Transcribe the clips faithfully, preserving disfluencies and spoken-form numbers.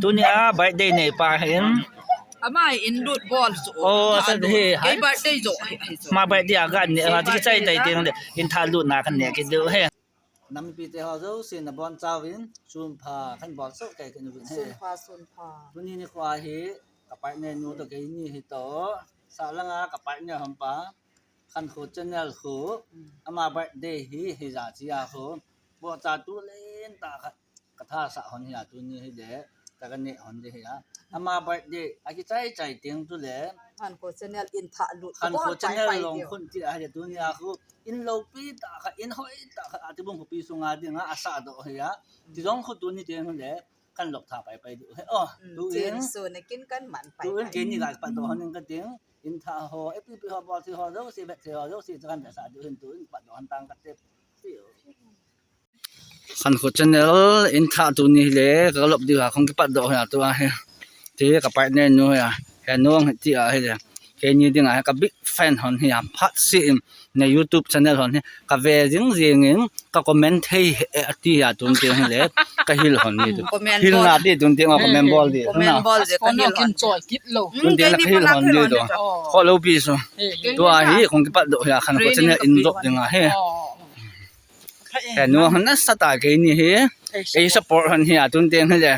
Tunia birthday nei pa hin. Ama in lut bol chu. Oh, sa hi, hi. Kei birthday jo. Ama birthday a ga ne, ha, ti chai tai teng le. In tha lut na kan ne ki du he. Nampi te ho jouse nabon chauvin, sun pha kan bol soh kei kan uvin he. Sun pha, sun pha. Tuni nikho hi, ka partner nu toh keini hi toh. Sa langa ka partner hon pa. Khankho channel khu. Mm. Ama birthday hi, hija chia khu. Bocha tu len tah khat. Ka tha sa hon hi a tuni hi le. Ka ka ne hon de hi a. Ama birthday, a ki chai chai teng tu le. Khankho channel in tha lut. Khankho channel long khun ti a hi le tuni a khu. In lopi tah khat, in hoi tah khat, a ti bung khopi sunga dinga, a sa doh hi a. Ti jong khu tuni teng le, kan lop tha pai pai du he. Oh, mm, tu in. Chen so na kin kan man pai pai. Tu in keini ga pat doh hon in ka ting. In tha ho, A P P ho, bol thi ho, jouse vet thi ho, jouse kan da sa du hin tu in pat doh hon tang ka te. Khankho channel in tha tuni le, ka lop di ha, khong ki pat doh ha tu a he. Ti ka partner nu ha. He nu ang ti a he le. Keini dinga he ka big fan hon hi a. Phat si in na YouTube channel hon hi. Ka ve jing jing in ka comment thei he, eh, ti a tun ti hi le. Ka hil hon ni tu. Comment hil bol. Na ti tun ti ma comment bol di. Comment na. Bol je ka hil hon. Kin choi kit lo. Tun ti na ka hil hon ni tu. Oh. Kho lo pi so. Eh, tu a hi khong ki pat doh ha Khankho channel in drop dinga he. Oh. He nu hon nasa ta keini hi. Ei support hon hi a tun teng hi le.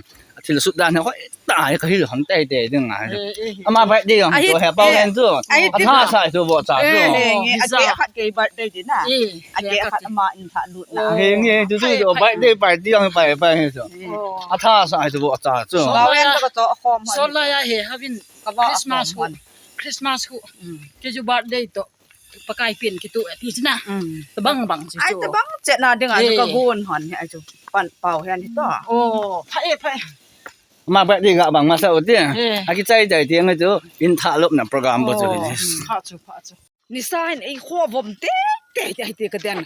Thil sut dan hi hoi ta hi ka hil hon tei tei ding a. Eh, eh. Ama birthday jong ahi, tu he pau eh, hen tu. Ahi a tha sa tu bo cha tu. Eh, eh, a ke khat ke birthday din a. Eh, a ke khat ama in tha lut na. Nge nge tu tu birthday party jong pai pai tu. Eh. A tha sa tu bo cha tu. So la ya ka to khom hon. So la ya he havin ka ba Christmas khom khu. Hon. Christmas khu. Mm. Ke ju birthday to. Pakai pen kitu ti china. Mm. Tabang bang chu. Ai, tabang chet na ding a chu ka gon hon hi a chu. Pan pau hian hi to. Oh, pha e, pha e. Ma ba ding a bang ma sa u ti. Eh. A ki chai chai ti ang chu in tha lop na program bo chu. Oh, pha chu, pha chu. Nisa hin ei kho vom te te te te ka den.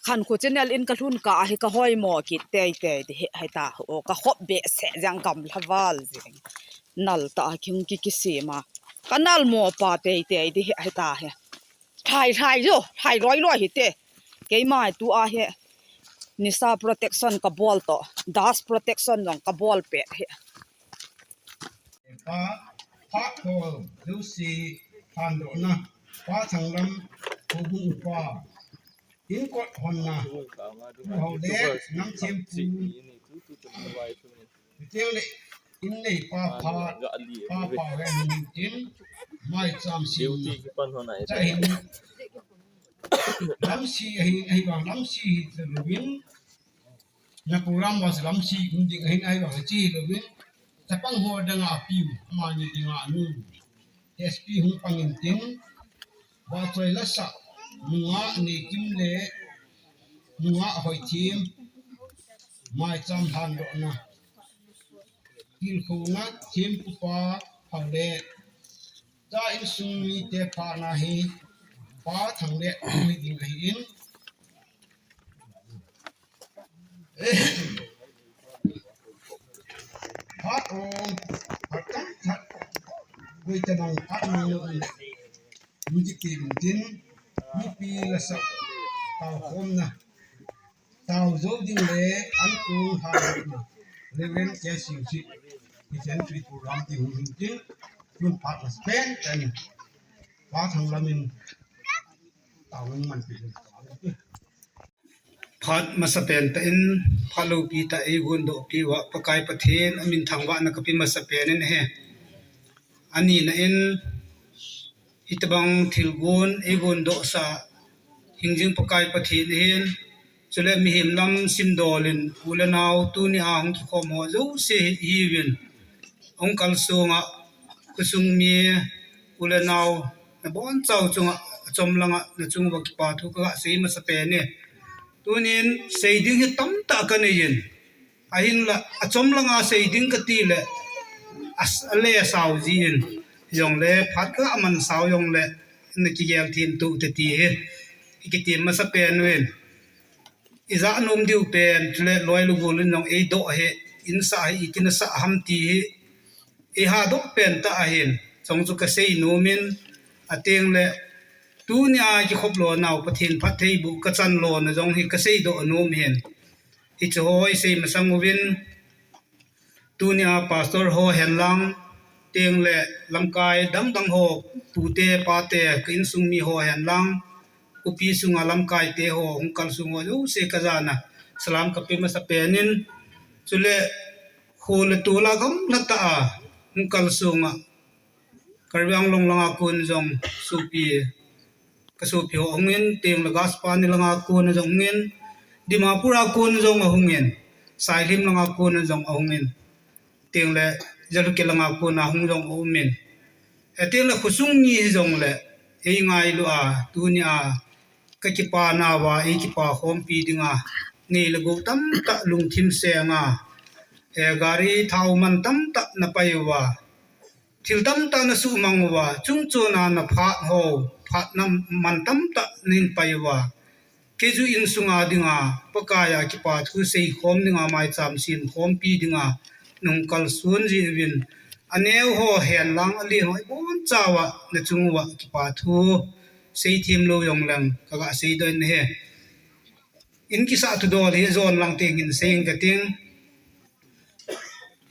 Khankho channel in ka lhun ka hi ka hoi mo kit te te te he, he ta. O ka khop be se jang kam lhaval jing. Nal ta king ki ki si ma. Ka nal mo pa te te te he, he ta he. Thai, thai jo, thai loi loi hi te. Keima tu a hi. Nisa protection ka bol to. Dust protection jong ka bol pe hi. Pa, pa ko, Lucy, Phan do na. Pa Thanglam, ko bu pa. In kot hon na. Ho le, nam thim pu. Tiang le, in nei pa pha, pa pha ve min tin, mai cham si. Cha hin, lam si ahin, ahi bang lam si hi cha lovin, na program was lam si, kun ding ahin ahi bang chi lovin, chapang ho dang a piu, ama ni ding a nu. S P hung pang in tin, va choi la sa, nunga nei kim le, nunga hoi thim, mai cham han do na. Tilkhouna thempu pa Phaule, cha insung mite phana hi Pa Thangle hung hi ding ahin. Phat ong, phat tam phat, koi tabang phat mang lo in, hung kitem tin, mipi la sa, tao khomna. Tao zo ding le an kong ha na. Reverend K. Singsit. Hi chen tui program ding hung hin tin. Tun phat na pen pen. Pa Thanglam in. Tao hung man pi. Phat masa pen ta in. Phat lo pi ta ei gun do pi wa Pakai Pathen. Amin thangvahna kapi masa pen in he. Ani na in. Hitabang thilgon, eigon dohsa, hingjing Pakai Pathen ahin, chule mihem lam simdol in, u le nao, tuni a hung kikhom ho jouse hi, hiuvin, hung kalsong a, khosung mi, u le nao, nabonchau chunga, achom langa, nachung uva kipa thu kaga sei masa pen e. Tunin, sei ding hi tamtah kanei in, Ahinla, achom langa sei ding kati le, as-, ale asao ji in, jongle, phat ka aman sao jongle, na kigel them tu te ti hi, i kitem masa pen uvin. I ja nom diu pen, chule loi lugol in jong ei doh hi, in sa hi, i tina sa ham ti hi, i ha doh pen ta ahin, jong chu ka sei nom in, ateng le, tunia kikhop lo nau, Pathen phattheiboh ka chan lo na jong hi ka sei doh nom hin. Hiche ho i sei masang uvin, Tunia pastor ho henlang, tengle lamkai dangdang ho, pute, pate, ka insung mi ho henlang, khopi sunga lamkai te ho, hung kalsung ho jouse kajana salam kape masapen in, chule kho le tol a gamla tah a hung kalsunga, Karbi Anglong langa kon jong sopi, ka sopi ho ahungin, tengle Gaspani langa kon jong ahungin, Dimapur a kon jong ahungin, Sailhim langa kon jong ahungin, tengle Jalukie langa kon a hung jong aumin. Tengle khosung mi hijongle, eingailu a, tunia ka kipa nauva, eikipa khompi dinga, nei le gou tamtah lungthim senga, gari thao man tamtah napai uva, thil tamtah nasuhmang uva, chungchona naphat ho, phat na man tamtah nahin pai uva, Keiju insunga dinga, Pakaiya kipa thu seikhom dinga, maicham semkhompi dinga, nahung kalson jeh uvin, aneo ho henlang, alen ho ibonchauva, nachung uva kipa thu seithem lou jongleng, kaga seidoh in ahi. In kisah thudol hi jon lang teng hin sei inge kating.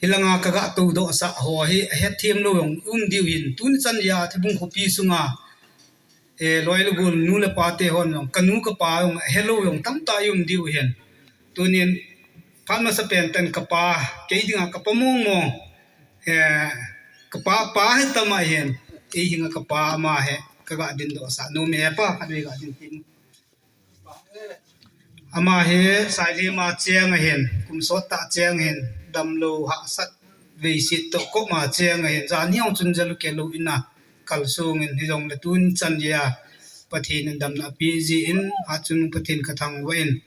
Hilanga kaga toudohsah ho hi ahetthem lou jong um diu hin, tuni chan geiya Thibung khopi sunga, loi le gol nu le pate hon jong, kanu kapa jong ahelou jong tamtah um diu hin. Tunin phat masapen tah in kapa, kei dinga kapa mongmong, kapa, pa hitam ahin, eihinga kapa ama hi kaga dindohsah nom e, pa khatvei ga dinpeh in. Ama hi Sailhima cheng ahin, kum sottah cheng ahin, damlou hahsat veiset toh koma cheng ahin, janhi jong chun Jalukie lou ina kalsongin, hijongle tuni chan geiya Pathen in damna apeh jeh in, hatchungnung Pathen kathangvah in,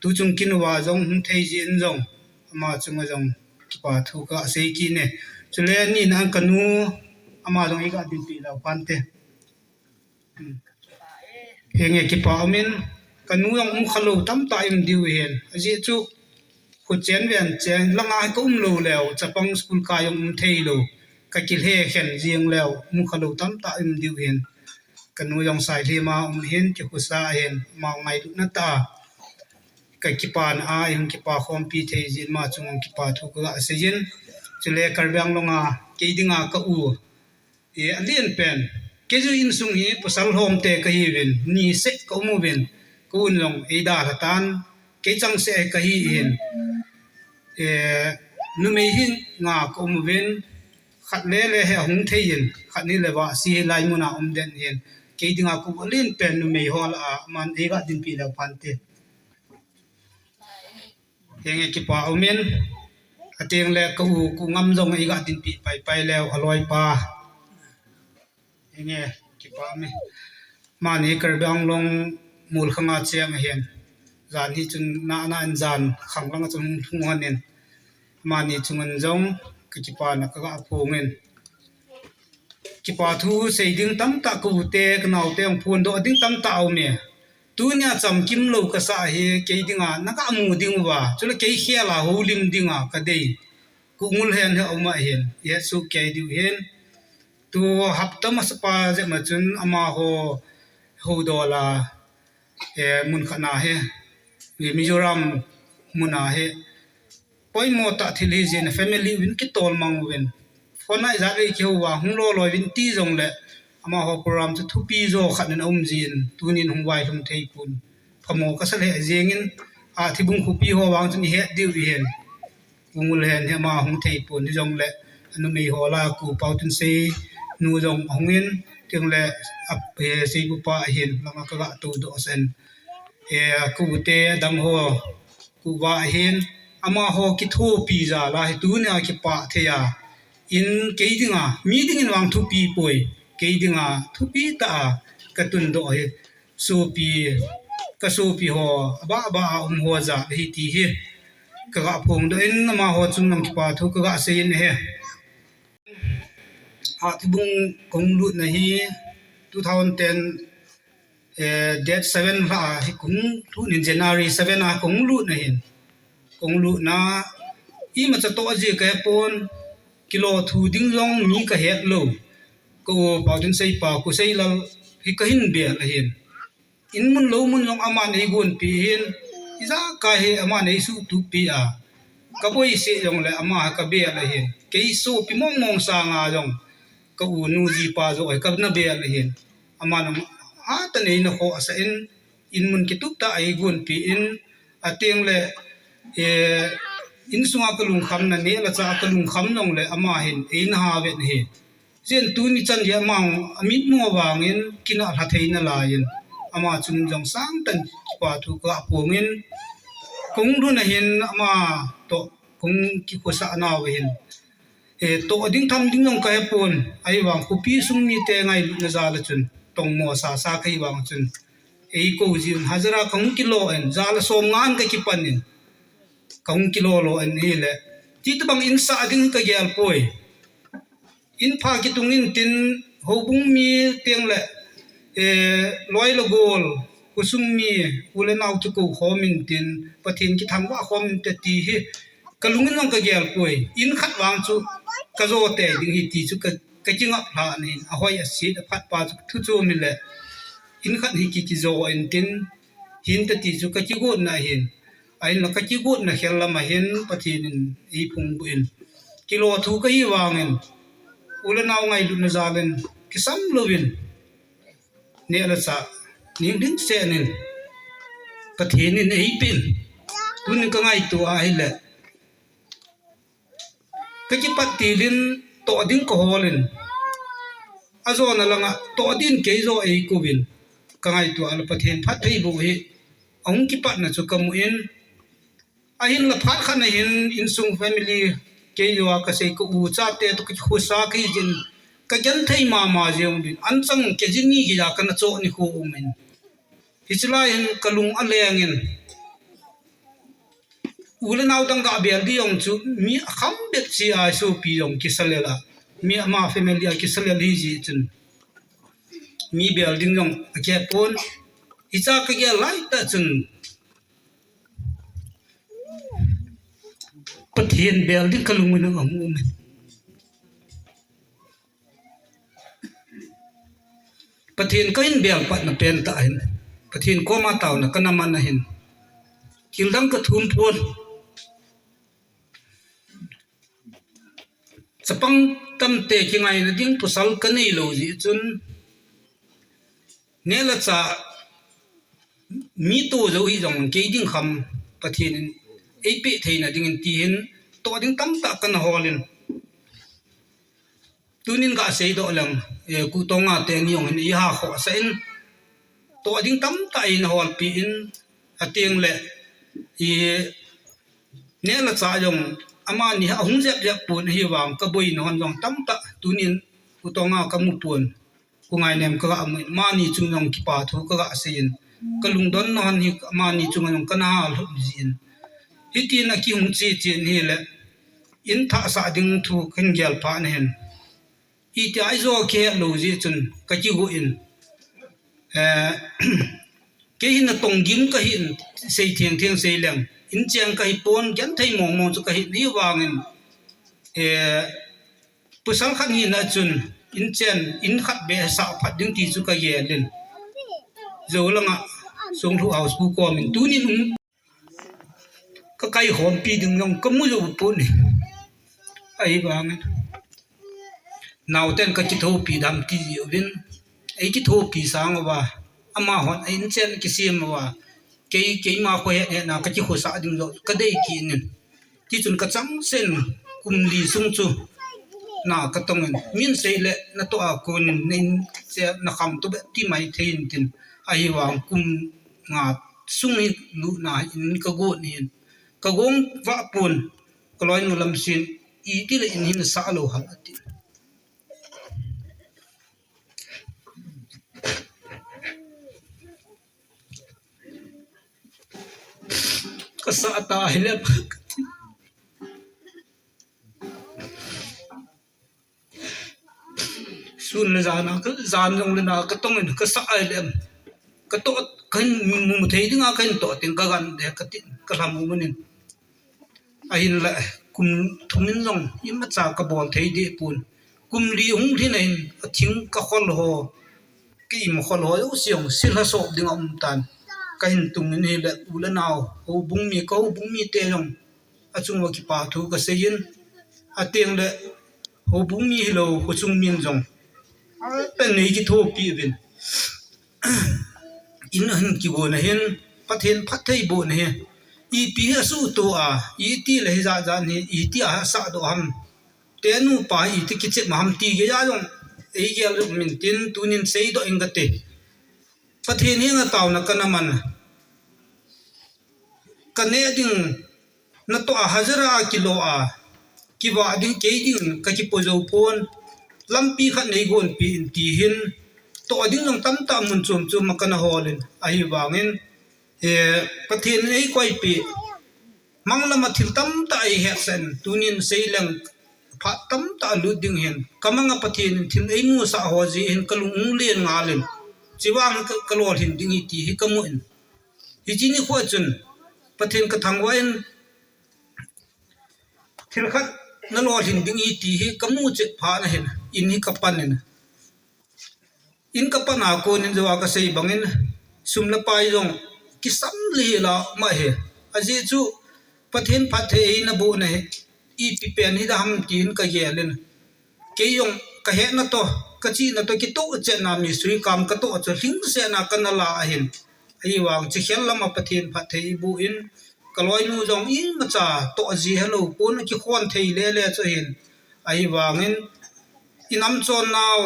tuchung kin uva jong hung thei jeh in jong, ama chunga jong kipa thu kasei kit e. Chule nina kanu, ama jong eiga dinpeh leu phante. Henge, kipa umin, kanu jong umkhalou tamtah um diu hin. Ajeh chu, kho chen ven chen, langa hi kaum lou leu, chapang school kai jong um theilou, kakilhekhen jeng leu, umkhalou tamtah um diu hin. Kanu jong Sailhima um hin, kikhosa ahin, ama ngailutna tah a kakipana a, ihung kipa khompi thei jeh in ama chunga kipa thu kaga seijin. Chule Karbi Anglong a, kei dinga ka u, alen pen, Keiju insung hi pasal lhomte kahiuvin, niseh kaum uvin, ka un jong eidalha tan, kei changseh kahi hin, numei hi nga kaum uvin, khat lele hi ahung thei in, khat ni le vah si hi laimuna um den hin, kei dinga ka u alen pen numei ho lah a, aman eiga dinpeh leu phante. Henge, kipa umin, atengle ka u, ka u Ngam jong eiga dinpeh paipai leu, aloipa. Henge, kipa umin. Amani Karbi Anglong Molkhanga cheng ahin. Janhi chun nana in jan khang langa chun hung lhung lhonin, amani chunga jong kakipana kaga phongin. Kipa thu sei ding tamtah, ka ute, ka naote jong phondoh ding tamtah aume. Tunia chamkim lou kasah hi, kei dinga naga mu ding uva, chule kei khel a houlim dinga kadei, Kongulhen hi aum ahin, ihetsoh kei diu hin. Tu hapta masapa jep ma chun amaho houdol a, mun khat na hi, Mizoram mun a hi, poimo tah thil hijeh in family uvin kitol mang uvin. Phone a ijat vei kihou uva, hung loloi uvin ti jongle, amaho program chu thupi jo khat in aum jin, tunin hung vailhun thei pon. Phamo kasa lheh jengin, a Thibung khopi ho vang chun ihet diu ihin. Kongulhen hi ama hung thei pon hijongle, anumei ho lah a Pu Paotinsei nu jong ahungin, tengle, Seibupa ahin, langa kaga toudohsah in. Ka ute adang ho, ka uva ahin, amaho kithopi jal a hi tunia kipah thei a, in kei dinga, mi dingin vang thupi poi, kei dinga thupi tah a katundoh hi, sopi, ka sopi ho, abah abah a um ho jal ahi ti hi kaga phongdoh in, amaho chunga kipa thu kaga seiyin ahi. Hatthibung kahung lutna hi two thousand ten, date seven lha a hi kahung lut in, January seven a kahung lutna hin. Kahung lutna, imacha toh ajeh kahepon, kilo thu ding jong mi kahet lou. Ka u Paotinsei pa, Khoseilal hi kahin bel ahin. In mun lou mun jong aman eigonpeh in, ijakai hi aman eisuhtup peh a. Ka boise jongle ama hi ka bel ahin. Kei sopi mong mong sanga jong ka u nu jipa joh hi ka na bel ahin. Ama nang a ta nei na kho asa in, in mun kitup ta ei gunpi in, ateng le, eh, in sunga ka lungkham na ne la cha ka lungkham jongle ama hin ei na ha vet hi. Jen tuni chan dia mang amit mo vangin kina lha thei na lai in ama chun jong sang tan kipa thu ka pong in kong dun ahin ama to kong ki khosa na ve hin. E, to ding tham ding jong ka he pon, ai vang khupi sung mi te ngai na za la chun tong mo sa sa kai vang chun ei ko ji un hajara kong kilo en za la som ngan ka kipan in kong kilo lo en hi le ti ta bang in sa ding ka gel poi. In pha kitung in tin, houbung mi teng le, eh, loi le gol, khosung mi, u le nau kikou khom in tin, Pathen kithangvah khom in te ti hi, ka lung in jong ka gel poi. In khat vang chu, ka jo te ding hi ti chu ka, ka kingap lha nin, a hoi a sit, a phat pa chu thu chu mi le, in khat hi ki, ki jo in tin, hin te ti chu ka kigot na hin. Ahin la ka kigot na khel lam ahin Pathen in ei phung bu in. Kilo thu ka hi vangin. U le nau ngailutna jal in kisam louvin. Ne la cha ning ding se nin. Pathen in ei pin. Tunin ka ngaito a hi le. Ka kipat tilin to ding ka holin. A jo na langa to din kei jo ei kovin. Ka ngaito a la Pathen phat thei bu hi. Ahung kipat na chu ka mu in. Ahin la phat khat na hin insung family kei jo a ka sei ka u cha te to ka khusa ka hi jin. Ka gen thei mama jeng bin. An chang ke jin ni ki ja ka na cho ni khu um in. Hichi lai hin ka lung a leng in. U le nau dang ga bel di jong chu mi a kham bet chi a sopi jong kisa lel a. Mi ama family a kisa lel hi ji chun. Mi bel ding jong a ke pon. Hicha ka gel lai ta chun. Pathen bel ding ka lung in a um. Pathen ka hin bel pat na pen ta hin. Pathen koma tauna ka na man na hin. Thil dang ka thum pon. Chapang tam te ki ngai na ding pasal ka nei lo ji chun. Ne la cha mi to jo hi jong kei ding kham Pathen in ei pe thei na ding in ti hin to ding tam ta ka na holin. Tunin ga sei do lang, eh, ku tonga te ni jong hin i ha kho sa in. To ding tam ta in hol pi in a tiang le i ne la cha jong ama ni ha hung jep jep pun hi vang ka boi non jong tam ta tunin ku tonga ka mu pun. Ku ngai nem ka ga mu in, mani chung jong kipa thu ka ga sei in. Ka lungdon non hi mani chung jong ka na ha lhup ji in. Hitin a ki hung chi chi in hi le. In tha sa ding thu kin gel pha na hin. Iti a i jo ke lo ji chun ka kigo in. Eh, kei hin na tong gim ka hin sei thiang thiang sei leng. In cheng ka hi pon gen thei mong mong chu ka hin ni vangin. Eh, pasal khat ni na chun in chen in khat be sa phat ding ti chu ka gel in. Jo langa sung thu house bu ko min tunin um. Ka kai hom pi ding jong ka mu jo pu ni. Ahi vangin. Nau ten ka kithopi dam ti ji uvin. Ei kithopi sang uva. Ama hon ei in chen kisiam uva. Kei, keima kho he, he na ka kikhosa ding jo. Ka dei ki nin. Ti chun ka chang sen kum li sung chu. Na ka tong in. Min sei le na to a ko nin nin che na kham to be ti mai thei in tin. Ahi vang kum nga sung hi lu na in ka go ni in. Ka gong va pun, ka loi nu lam sin, i ti le in hin sa lo hal ati. Ka sa ta hi le, sun le jan a, ka jan jong le na, ka tong in, ka sa ai lem. Ka to, ka hin mu, mu thei ding a, ka hin to, tin ka gan de, ka tin, ka lam mu nin. Ahin la, kum thum in jong, imacha ka bol thei de pun. Kum li hung thin a hin, a thing ka khol ho, ka im khol ho, u siong, sil ha sop ding a um tan. Ka hin tung in hi le, u le nau, houbung mi, ka houbung mi te jong. achung uva kipa thu kasei in, ateng le houbung mi hilou, kho chung min jong apen nei kithopi uvin. In ahin kigon ahin, Pathen phattheibohna hi ipi hi asuhtoh a, iti le hijat jat hi iti a asahdoh ham, tenu pa hi iti kichep ma ham ti geiya jong eigel jong min tin, tunin seidoh inge kati. Pathen henga taona kana man. Kaneh ding natoh a hajira a kilo a, kivah ding kei ding kakipo jou pon, lampi khat neigonpeh in ti hin, toh ding jong tamtah mun chom chom a kana hol in, ahivangin, eh, Pathen in eikoipeh, manglam a thil tamtah eihetsah in, tunin seileng phat tamtah lut ding hin, kamang a Pathen in thil eimusah ho jeh hin kalung len ngal in, chuvang ka, kalolhin ding hi ti hi kamu in. Hiche nikho chun Pathen kathangvah in, thil khat nalolhin ding hi ti hi kamu chet phat na hin, in hi kapan in. In kapan a konin jouva kasei bangin, sum le pai jong kisam le hel a um ahi. Ajeh chu Pathen phatthei eina bohna hi ipi pen hidam ham tin kagel in. Kei jong kahetna toh, kachihna toh kitoh chetna, mistri kam katoh chu lhingsetna kana la ahin. Ahivang chu khel lam a Pathen phatthei eiboh in, kaloinu jong imacha toh ji helou pon, akikhon thei lele chu ahin. Ahivangin, inam chonnau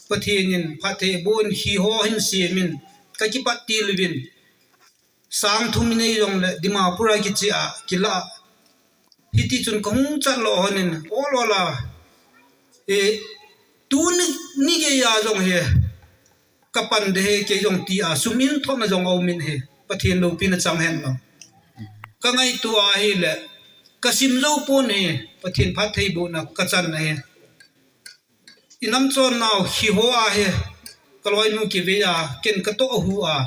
Pathen in phatthei eiboh in, hiho hin sem in, kakipat til uvin. Sang thum inei jongle Dimapur a kiche a, kila. Hiti chun kahung chat lo honin, ol ol a, eh, tuni, ni geiya jong hi kapan ding ahi kei jong tia, sum in thotna jong aum in ahi, Pathen loupina chang hen lang. Kangaito ahile, kasim jou pon ahi, Pathen phattheibohna kachan ahi. Inam chonnau hiho ahi, kaloinu kivei a, ken katoh hu a.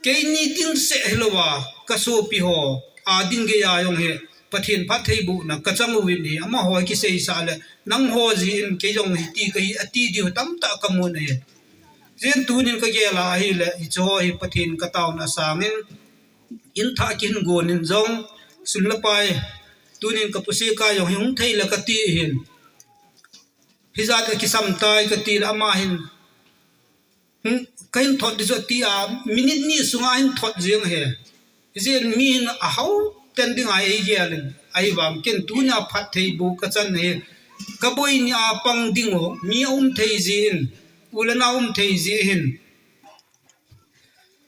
Keini ding seh hilouva, kasopi ho a ding geiya jong hi, Pathen phattheibohna kachang uvin ahi, amaho kiseisah le, nangho jeh in kei jong hiti kahi, ati diu tamtah kamun ahi. Jen tunin kagel a ahile, hicheho hi Pathen kataona sangin, in thah kihin gon in jong, sum le pai, tunin kapu Seka jong hi hung thei le kati hin. Hijat a kisam tai kati le ama hin, hmm, kahin thot ding chu tia, minute ni sunga hin thot jeng ahi. Hijeh in mi hin ahao ten dinga eigel in, ahivang ken tunia phattheiboh kachan ahi. Kaboi nia pang ding u, mi aum thei jeh in, u le nao um thei jeh hin,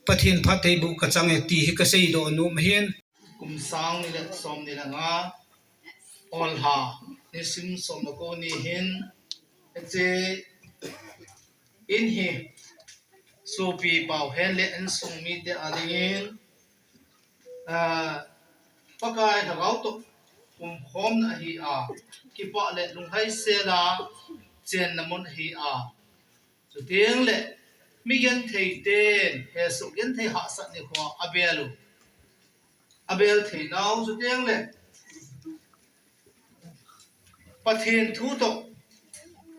Pathen phattheiboh kachang e ti hi kaseidoh nom ahin. Kum sang ni le som ni le nga, Olha, nisim som le ko ni hin, hiche in hi sopi pau hen le insung mite adingin, ah, Pakai Lhagao toh umkhomna ahi a, kipah le lunghaisel a chenna mun ahi a, chuteng le mi genthei ten hesoh genthei hahsat nikho abel u, abel theinau, chuteng le Pathen thu toh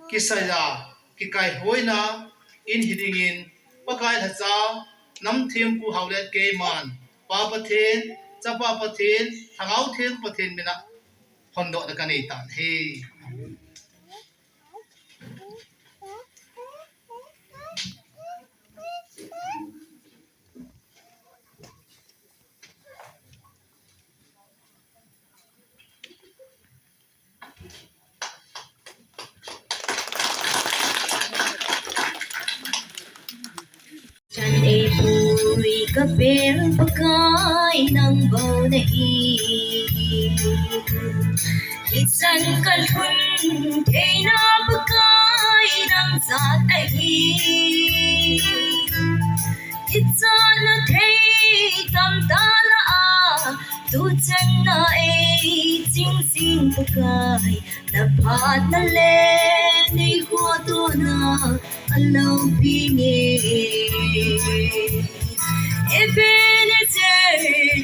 kisaiya, kikaihoina in hidingin, Pakai Lhacha, Namthempu Haolet keiman, Pa Pathen, Chapa Pathen, Lhagao Theng Pathen mina phondohna kanei tan ahi. Chan eipui kabel Pakai nang bou nahi. Hichan kalhun theina Pakai nang jat ahi. Hichan nathei tamtah lah a, tuchan na eiching jing Pakai, naphatna le neikhohdohna aloupi nge. Ebenezer,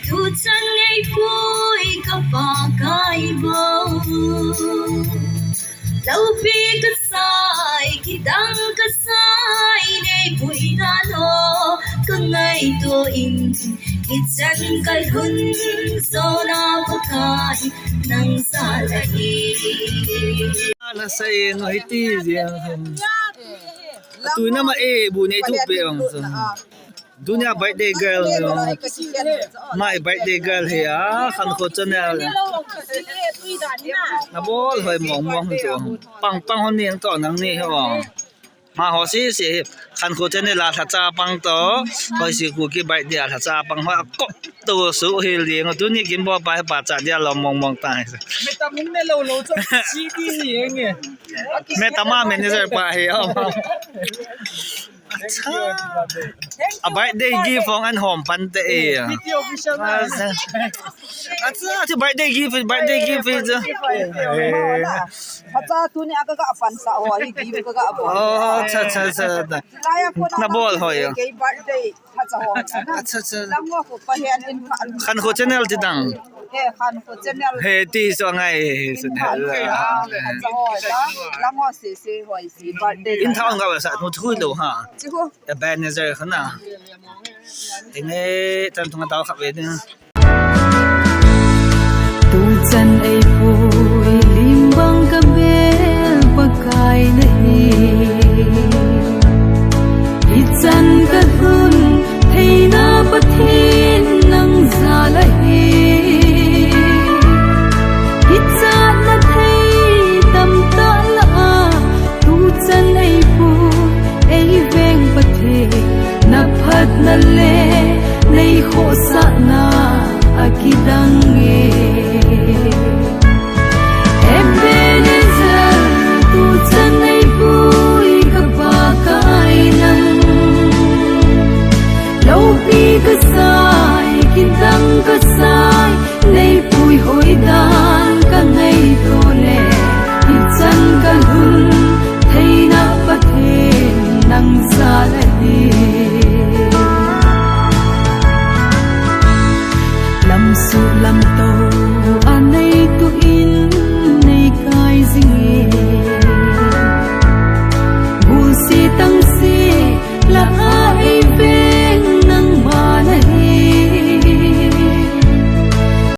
tuchan eipui ka Pakai bou. Loupi kasai, kidang kasai, neipuina lou kangaito in, Ichan kai hun sona Pakai nang sa lahi. Ana sa e no hiti jeng. Tuina ma e bu nei thu pe ong. Tunia birthday girl no. My birthday girl hi a, Khankho channel. Na bol hoi mong mong chu. Pang pang hon ni ang to nang ni ho. Ma ho si si Khankho channel a lhacha pang to. Hoi si Kuki birthday a lhacha pang ho ko to su hil ding. Tuni kin bo pa pa cha dia lo mong mong ta. Meta mung ne lo lo chu si ti ni eng e. Meta ma manager pa hi o. A birthday gift ong an hom pan te e. Acha, acha, birthday gift, birthday gift hi chu. Acha, tuni a ka ga pan sa ho hi gift ka ga bol. Oh, acha, acha, acha. Na bol ho yo. Kei birthday. Acha, acha. Khankho channel ti dang. He ti so ngai he. In thawn ga sa nu thui lo ha. A manager khana. Ine tan thung tao kha ve ni. Tu chan ei